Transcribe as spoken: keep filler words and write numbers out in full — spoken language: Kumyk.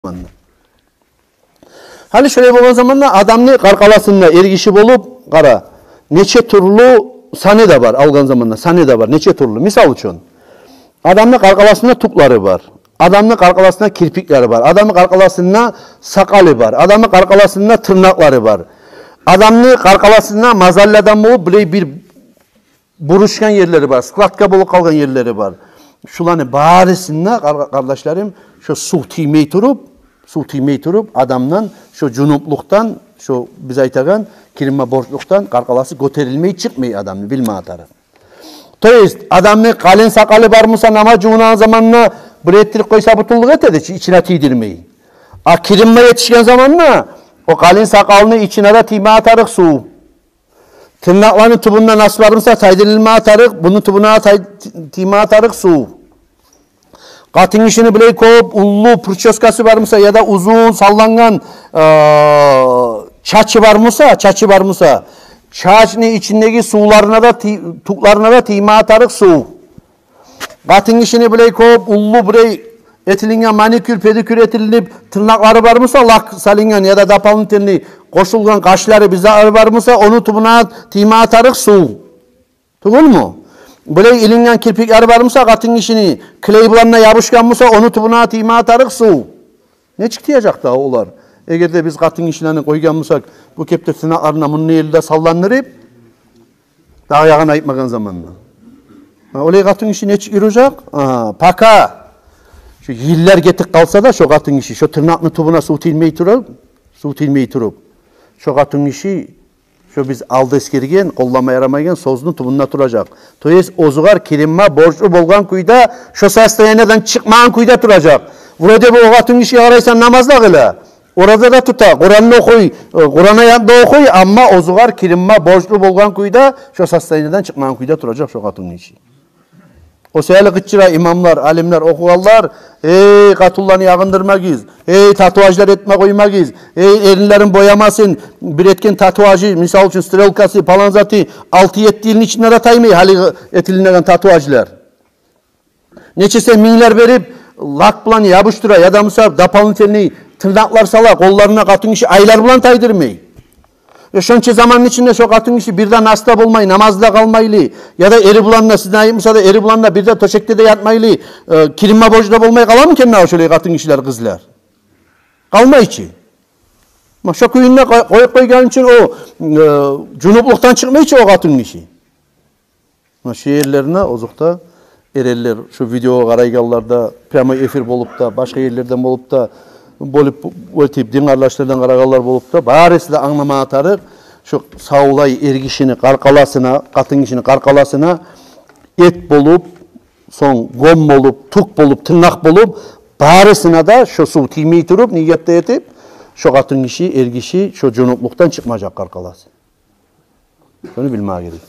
заманда. Гьали шолай болгъан заманда адамны къаркъарасында эргиши болуп, къара, нече тюрлю саны да бар, алгъан заманда саны да бар, нече тюрлю. Мисал учун, адамны къаркъарасында тюклери бар, адамны къаркъарасында кирпиклери бар, адамны къаркъарасында сакъалы бар, адамны къаркъарасында тырнакълары бар. Адамны къаркъарасында мазалладан болуп, билей бир бурушгъан ерлери бар, складка болуп къалгъан ерлери бар. Шуланы барысында, къар-, къардашларым, шо сув тиймей туруп, сув тиймей туруп, адамдан шо жунуплукъдан, шо биз айтагъан киринме борчлукъдан къаркъарасы гётерилмей чыкъмай адамны, билме тарыкъ. То есть, адамны къалын сакъалы бар буса, намаз жувунагъан заманда бир этдирип къойса, бютюнлюк этеди чи, ичине тийдирмей. А киринме етишген заманда о къалын сакъалыны ичине де тийме тарыкъ сув. Тырнакъланы тюбюнде нас бар буса, тайдырылма тарыкъ, муну тюбюне тай-, тийме тарыкъ сув. Къатынгишини билей кёп уллу причёскасы бар буса, яда узун саллангъан, э, чачы бар буса, чачы бар буса, чачны ичиндеги сувларына да ти-, тюклерине де тийме тарыкъ сув. Къатынгишини билей кёп уллу, билей этилинген, маникюр, педикюр этилинип, тырнакълары бар буса, лак салынгъан яда дополнительный къошулгъан къашлары, бирлери бар буса, ону тюбюне тийме тарыкъ сув. Тюгюлмю? Билей илинген кирпиклери бар буса, къатынгишини, клей булан да ябушгъан буса, ону тюбюне тийме тарыкъ сув. Нечик тиежек дагъы олар? Эгер де биз къатынгишилени къойгъан бусакъ, бу кепде тырнакъларына мунда ел де салландырып, дагъы ягъын айтмагъан заманда. Гьа, олай къатынгиши нечик юрюжек? Гьа, пока шо йыллар гетип къалса да, шо къатынгиши, шо тырнакъны тюбюне сув тиймей туруп, сув тиймей туруп, шо къатынгиши шо биз алда эсгерген, къоллама ярамайгъан сёзню тюбюнде туражакъ. То есть, оьзюгер киринме борчлу болгъан кюйде, шо состояниеден чыкъмагъан кюйде туражакъ. Вроде бы о къатынгиши, къарайсан, намаз да къыла, ораза да тута, Къуран да охуй, э, Къуран аят да охуй, амма оьзюгер киринме борчлу болгъан кюйде, шо состояниеден чыкъмагъан кюйде туражакъ шо къатынгиши. О саялы къычыра имамлар, алимлер, охугъанлар: «Эй, къатынланы ягъындырмагъыз, эй, татуажлар этме къоймагъыз, эй, эринлерин боямасын, бир этген татуажы, мисал учун, стрелкасы, палан заты алты-етти йылны ичинде де таймай, гьалиги этилинеген татуажлар». Нечесе минглер берип, лак булан ябушдура, яда буса дополнительный тырнакълар сала, къолларына къатынгиши айлар булан тайдырмай. Э, шонча заманны ичинде шо къатынгиши бир де нас да болмай, намаз да къылмайлы, яда эри булан да, сизин айып буса да, эри булан да бир де тёшекде де ятмайлы, э, киринме борчлу да болмай къаламы экен дагъы шолай къатынгишилер, къызлар? Къалмай чы. Ма шо кюйде къо-, къоюп къойгъан учун о, э, жунуплукъдан чыкъмай чы о къатынгиши. Муна шу ерлерине озокъда, эренлер, шу видеогъа къарайгъанлар да, прямой эфир болуп да, башгъа ерлерден болуп да, болуп, болуп, дин къардашлардан къарагъанлар болуп да, барысы да англама тарыкъ, шу савлай эргишини къаркъарасына, къатынгишини къаркъарасына эт болуп, сонг гём болуп, тюк болуп, тырнакъ болуп, барысына да шу сув тиймей туруп, ният да этип, шу къатынгиши, эргиши шу жунуплукъдан чыкъмажакъ къаркъарасы. Шону билмеге герек.